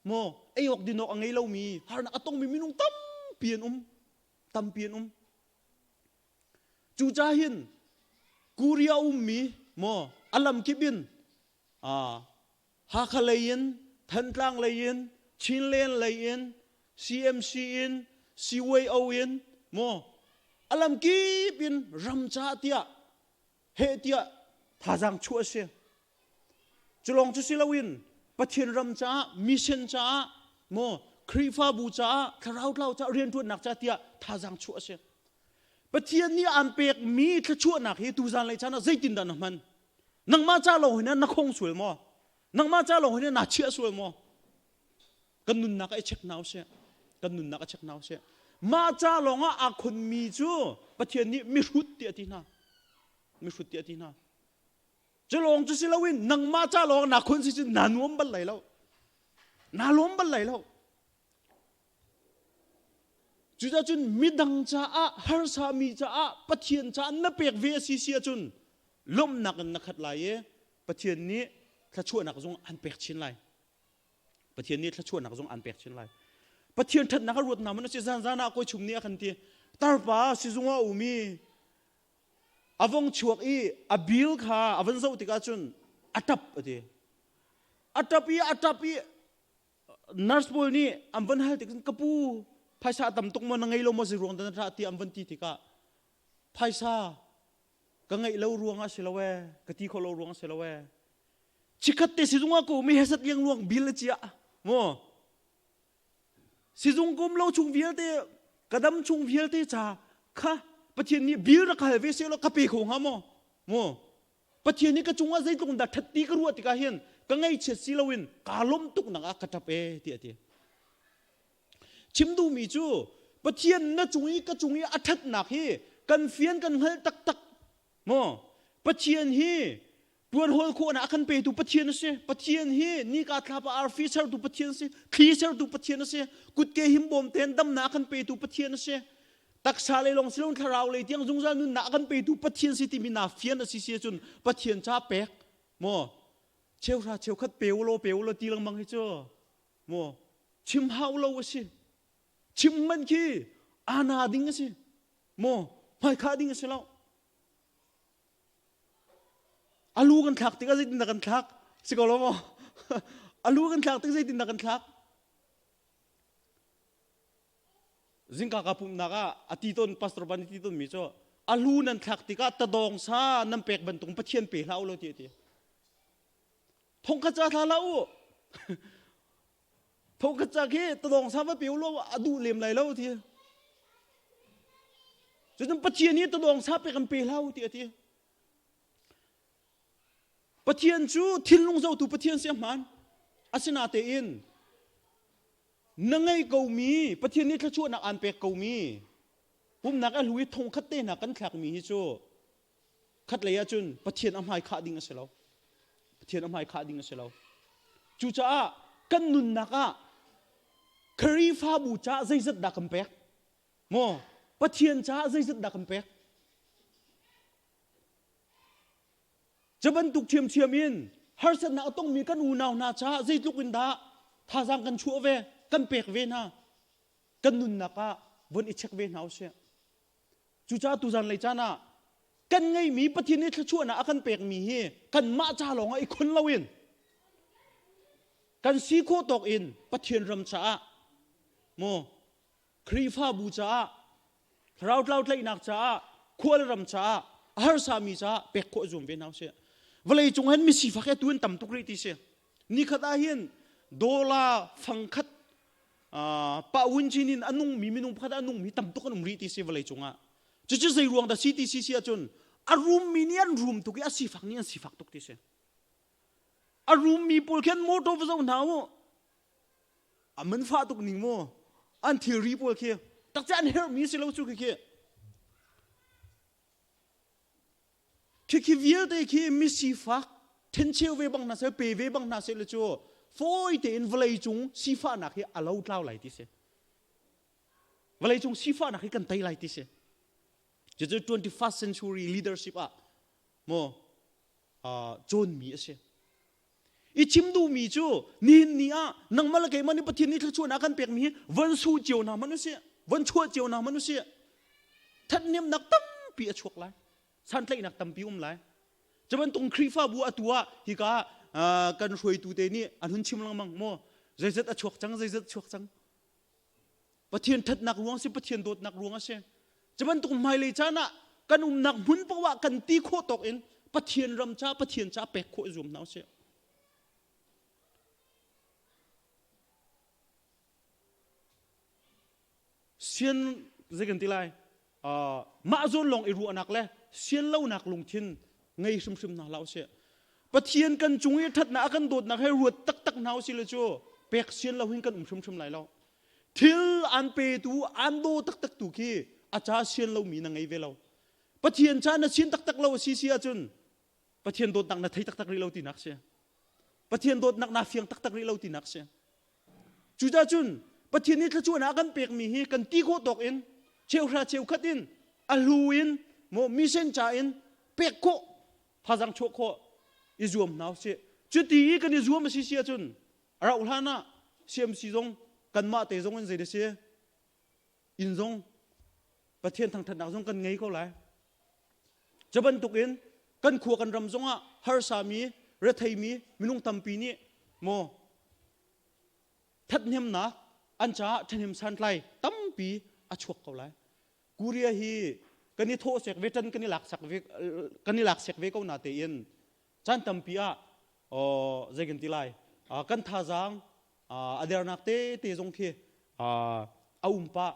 maw ei awk din awk a ngei lomi harnak a tongmi minung tampi an um. Tampi an um. Cucaah hin Korea ummi maw a lamkip in Hakha lei in, Thantlang lei in, Chinland lei in, CMC in, CYO in maw a lamkip in ram caah tiah heh tiah thazaang chuah a si. Culawng cu si loin Pathian ram caah, mission caah, maw Khrihfabu caah, thlarau tlau caah rianṭuannak caah tiah thazaang chuah a si. Pathian nih aan pekmi thluachuahnak hi tuzan lei caan ah zeitindah na hman? Nangmah ca lawng hin na khong sual maw? Nangmah ca lawng hin naa chiah sual maw? Kan nunnak ah i check hna usih. Kan nunnak ah check hna usih. Mah ca lawng ah aa khonmi cu Pathian nih mihrut tiah a ti hna. Mihrut tiah a ti hna. Cu lawng cu si loin nangmah ca lawng naa khon si cun naa nuam bal lai lo. Naa lawm bal lai lo. Cucacun midang caah harsami caah Pathian caah na pek ve a si si ahcun lawmhnak in na khat lai i Pathian nih thluachuahnak zong an pek chin lai. Pathian nih thluachuahnak zong an pek chin lai. Pathian ṭhatnak a ruat hna man a si zan zan ah kawi chum nih a kan ti tarpa sizung ah um i a vong chuak i a bil kha a van zoh tikah cun a ṭap a ti. A ṭap i a ṭap i nurse pawl nih an van hal tik ka pu phaisa tam tuk maw na ngei lo maw zei ruang dah na ṭah ti an van ti tikah phaisa ka ngeih lo ruang ah si lo ee ka ti khawh lo ruang ah si lo ee chikhat te sizung ah ko mi hesat liang luang bil a chia maw sizung kum lo chung vialte ka dam chung vialte cha kha Pathian nih bil rak hal ve se lo ka pe kho hnga maw maw Pathian nih ka cungah zeitluk dah ṭhat ti ka ruah tikah hin ka ngaihchiat si loin kaa lawmh tuknak ah ka ṭap ee tiah a ti. Chim duhmi cu Pathian na cung i ka cung i a ṭhatnak hi kan fian kan hngalh taktak maw? Pathian hi tuanhawl khawhnak a kan petu Pathian a si. Pathian hi nika thlapa arfi sertu Pathian a si. Thli sertu Pathian a si. Kutke himbawm tein damnak a kan petu Pathian a si. Taksa lei lawng si loin thlarau lei tiang zungzal nunnak a kan petu Pathian si timi naa fian a si si ahcun Pathian ca pek maw cheuhra cheukhat pe ulaw pe ulaw ti lengmang hi cu maw chim hau lo a si. Chim man khi ana ding a si maw hmaikhah ding a si lo. Alu kan thlak tikah zeitindah kan thlak si ko lo maw? Alu kan thlak tik zeitindah kan thlak? Zingka ka pumhnak ah a ti tawn pastor ban ti tawn mi cu a hlu nan thlak tikah tadawng sa nan pek bantuk Pathian pe hlah u lo ti a ti. Thongkhat ca thla hlah u. Thongkhat ca khi tadawng sa va pe u lo a duh lem lai lo ti. Cucun Pathian hi tadawng sa pe kan pe hlah u ti a ti. Pathian cu thinlung zotu Pathian si a hmaan. Asinatein na ngei komi Pathian nih thluachuahnak aan pek komi pumnak a hlu i thongkhat te hna kan thlakmi hi cu khatlei ahcun Pathian a hmai khah ding a si lo. Pathian a hmai khah ding a si lo. Cucaah kan nunnak ah Khrihfabu caah zeizat dah kan pek? Maw Pathian caah zeizat dah kan pek? Cu bantuk ṭhiamṭhiam in harsatnak a tongmi kan unau hna caah zeitluk in dah thazaang kan chuah ve, kan pek ve hna, kan nunnak ah von i check ve hna usih. Cucaah tuzan lei caan ah kan ngeihmi Pathian nih thluachuahnak a kan pekmi hi kanmah ca lawngah i khon loin kan si khawh tawk in Pathian ram caah maw Khrihfabu caah, thlarau tlau tlaihnak caah, khual ram caah, a harsami caah pek khawh zuam ve hna usih. Vawlei cung hin misifak hi atu in tam tuk rih ti si. Nikhat ah hin dollar fangkhat pa wun chin in a nungmi minung pakhat a nungmi tam tuk an um rih ti si vawlei cungah. Cucu zei ruang dah si ti si si ahcun a rummi nih an rum tuk i a sifak nih an sifak tuk ti si. A rummi pawl khin motor va zoh hna u. A man fah tuk ning mu. An thilri pawl khi tak an herhmi si lo cu khi khi. Khikhi vialte khi misifak thencheu ve bang hna seh pe ve bang hna seh le cu fawi tein vawlei cung sifahnak hi a lo tlau lai ti si. Vawlei cung sifahnak hi kan tei lai ti si. Cucu 21st century leadership ah maw cawnmi a si. I chim duhmi cu nihin ni ah nangmah le keimah nih Pathian nih thluachuahnak kan pekmi hi von su cio hna hmanh usih, von chuah cio hna hmanh usih. Thathnemnak tampi a chuak lai. Santlaihnak tampi um lai. Cu bantuk Khrihfabu atu ah hika kan hruaitu te nih an hun chim lengmang maw zeizat a chuak cang zeizat a chuak cang Pathian ṭhatnak ruang si Pathian dawtnak ruang a si. Cu bantuk hmailei caan ah kan umnak hmun paoh ah kan ti khawh tawk in Pathian ram ca Pathian ca pek khawh i zuam hna usih. Sian zei kan ti lai mah zawn lawng i ruahnak le sian lonak lungthin ngei hrimhrim hna hlah usih. Pathian kan cung i ṭhatnak a kan dawtnak he ruat taktak hna usih le cu pek sian lo hin kan um hrimhrim lai lo. Thil an petu an daw taktak tu khi a ca sian lomi na ngei ve lo. Pathian ca na sian taktak lo a si si ahcun Pathian dawtnak na thei taktak rih lo tinak si. Pathian dawtnak naa fiang taktak rih lo tinak si. Cucaah cun Pathian nih thluachuahnak a kan pekmi hi kan ti khawh tawk in cheuhra cheukhat in a hlu in maw mission ca in pek khawh thazang chuah khawh i zuam hna usih. Cuti i kan i zuam a si si ahcun a rauh hlan ah CMC zong kanmah te zong in zei da si inn zong Pathian thangthatnak zong kan ngei ko lai. Cu bantukin kan khua kan ram zongah harsami, retheimi minung tampi nih maw thathnemnak an caah ṭhahnem santlai tampi a chuak ko lai. Korea hi kan i thawhsek ve ṭan kan i laksak ve kan i laksek ve ko na tein caan tampi ah zei kan ti lai kan thazaang a dernak tete zong khi a um pah.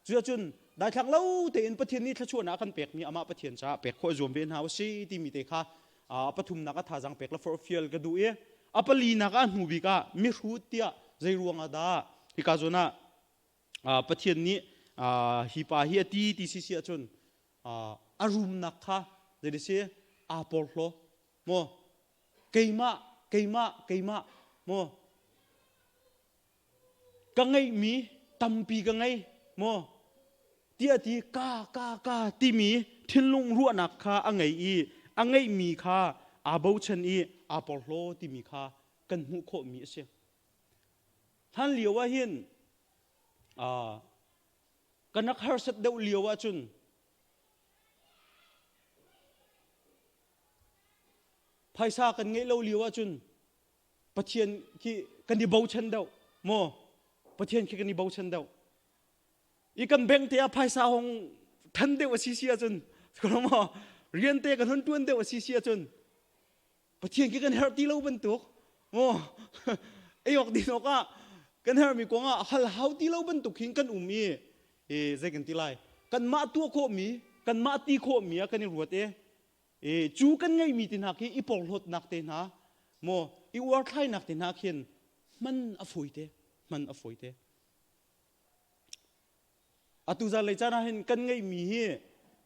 Cuahcun daithlang lo tein Pathian nih thluachuahnak a kan pekmi amah Pathian caah pek khawh zuam ve hna usih timi te kha pathumnak a thazaang pek le forhfial ka duh i a palinak ah hnu bik ah mihrut tiah zei ruang ah dah hika zawn ah Pathian nih hi pa hi a ti ti si si ahcun a rumnak kha zei si aa porhlaw maw keimah keimah keimah maw Ka ngeihmi tampi ka ngei maw tiah ti ka ka ka timi thinlung ruahnak kha a ngei i a ngeihmi kha aa bochan i aa porhlaw timi kha kan hmuh khawhmi a si. Hlan lio ah hin kan rak harsat deuh lio ahcun phaisa kan ngeih lo lio ahcun Pathian khi kan i bochan deuh maw? Pathian khi kan i bochan deuh. I kan bank te ah phaisa hong than deuh a si si ahcun maw rian te kan hon tuan deuh a si si ahcun Pathian khi kan herh ti lo bantuk maw ei awk din awk ah kan herhmi kong ah hal hau ti lo bantuk hin kan um i e zei kan ti lai kanmah tuah khawhmi kanmah ti khawhmi ah kan i ruat i E, cu kan ngeihmi te hna khi i porhlawtnak te hna maw i uarthlainak te hna khin hman a fawi te hman a fawi te atu zan lei caan ah hin kan ngeihmi hi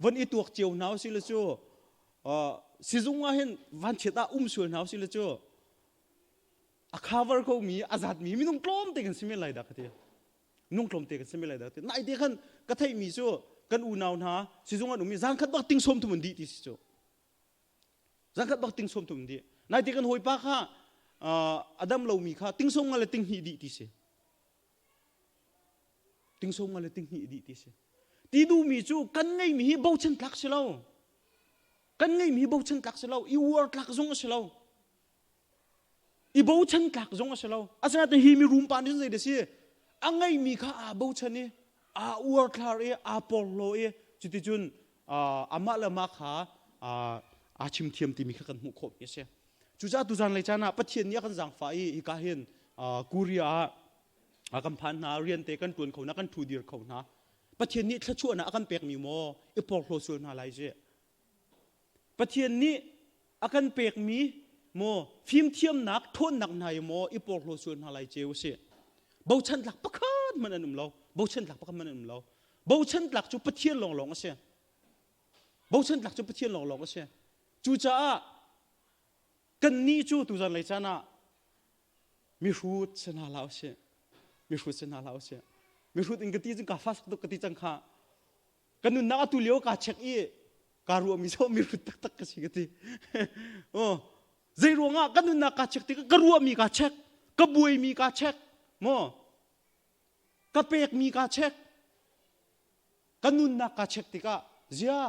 von i tuak cio hna usih le cu sizung ah hin vanchiat ah um sual hna usih le cu a cover ko mi a zat mi minung tlawm te kan si men lai dah ka ti nung tlawmte kan si men lai dah ti nai te khan ka theihmi cu kan unau hna sizung an um i zan khat bak ting sawm thum an dih ti si cu zan khat bak ting sawm thum an dih nai te kan hawipa kha a dam lomi kha ting sawm nga le ting hnih dih ti si ting sawm nga le ting hnih dih ti si ti duhmi cu kan ngeihmi hi bochan tlak si lo kan ngeihmi hi bochan tlak si lo i uar tlak zong a si lo I bochan tlak zong a si lo. Asinain hi mirum pa nih cun zei dah si? A ngeihmi kha aa bochan i aa uarthlar i aa porhlaw i cuticun amah le amah kha. Aa chim thiam timi kha kan hmuh khawhmi a si. Cucaah tuzan lei caan ah Pathian nih a kan zaangfah i hika hin Korea ah kan phan hna, rian te kan ṭuan kho hna, kan ṭhu dir kho hna. Pathian nih thluachuahnak a kan pekmi maw i porhlaw sual hna lai si. Pathian nih a kan pekmi maw fimthiamnak ṭhawnnak hna hi maw i porhlaw sual hna lai ceu a si. Bochan tlak pakhat hmanh an um lo. Bochan tlak pakhat hmanh an um lo. Bochan tlak cu Pathian lawnglawng a si. Bochan tlak cu Pathian lawnglawng a si. Cucaah kannih cu tuzan lei caan ah mihrut si hna hlah usih. Mihrut si hna hlah usih. Mihrut in ka ti cun ka fas tuk ka ti cang kha. Ka nunnak atu lio kaa check i kaa ruahmi cu mihrut taktak ka si ka ti. Oh, zei ruangah ka nunnak kaa check tikah ka ruahmi kaa check, ka buaimi kaa check, maw ka pekmi kaa check, ka nunnak kaa check tikah zia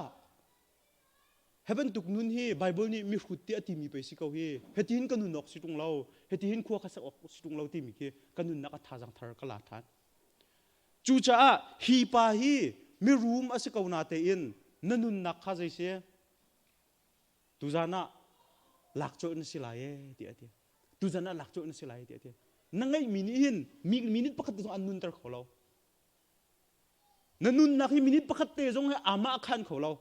Hi bantuk nun hi Baibal nih mihrut tiah a timi pei si ko hi. Hitihin ka nun awk si ṭung lo, hitihin khua ka sak awk si ṭung lo timi khi ka nunnak a thazang thar ka la ṭhan. Cucaah hi pa hi mirum a si ko na tein na nunnak kha zei si? Tuzan ah lak colh na si lai ee tiah a ti. Tuzan ah lak colh na si lai tiah a ti. Na ngeihmi nih hin mi minute pakhat te zong an nunter kho lo. Na nunnak hi minute pakhat te zong hi amah a khan kho lo.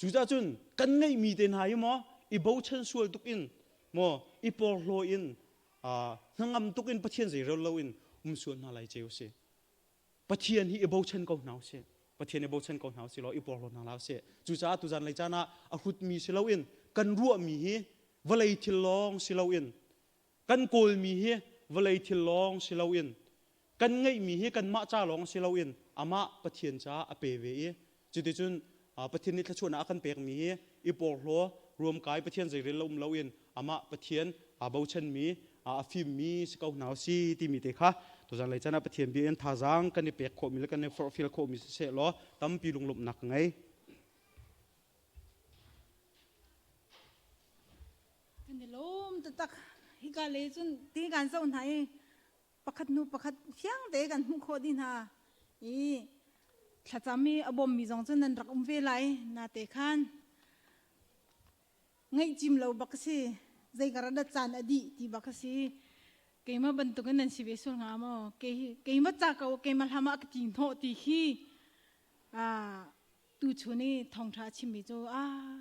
Cucaah cun kan ngeihmi te hna hi maw i bochan sual tuk in maw i porhlaw in hnangam tuk in Pathian zeirel lo in um sual hna lai ceu si. Pathian hi i bochan ko hna usih. Pathian i bochan ko hna usih law i porhlaw hna hlah usih. Cucaah tuzan lei caan ah a hrutmi si loin kan ruahmi hi vawlei thil lawng si loin Kan kawlmi hi vawlei thil lawng si loin kan ngeihmi hi kanmah ca lawng si loin amah Pathian caah a pe ve i cuticun Pathian nih thluachuahnak a kan pekmi hi i porhlaw ruamkai Pathian zeirel lo um loin amah Pathian aa bochanmi a fimmi si ko hna si timi te kha tuzan lei caan ah Pathian bia in thazaang kan i pek khawhmi le kan i forhfial khawhmi siseh law tampi lunglawmhnak ka ngei. Kan i lawm taktak. Hika lei cun ti kan zoh hna i pakhat hnu pakhat fiang te kan hmuh khawh dih hna. I thlacam i a bawmmi zong cu nan rak um ve lai. Nate khan ngaihcim lo bak a si. Zeikar ah dah caan a dih ti bak a si. Keimah bantukin nan si ve sual hnga maw? Keimah ca ko keimah hlam ah ka ti hnawh ti khi tuchun i thawngṭha a chimmi cu ah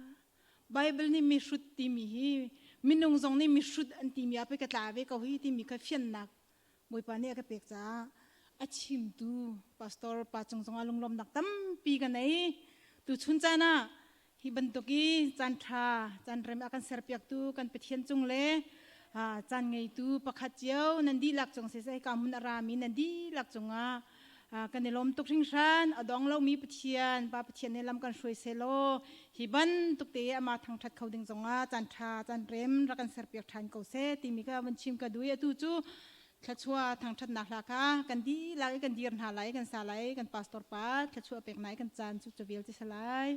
Bible nih mihrut timi hi minung zong nih mihrut an timi ah pei ka tla ve ko hi timi kha fiannak Bawipa nih a ka pek caah a chimtu pastor pa cung zongah lunglawmnak tampi ka nei. Tuchun caan ah hi bantuk i caan ṭha caan rem a kan serpiaktu kan Pathian cung le caan ngeitu pakhat cio nan dihlak cung siseh ka hmun a rami nan dihlak cungah kan i lawm tuk hringhran. A dong lomi Pathian Pa Pathian nih lam kan hruai selaw hi bantuk te amah thangṭhat kho ding zongah caan ṭha caan rem rak kan serpiak ṭhan ko seh timi ka van chim ka duh i atu cu thluachuah thangṭhatnak hla kha kan dihlak i kan dir hna lai, kan sa lai. Kan pastor pa thluachuah pek nai kan caan cu cu vialte si lai.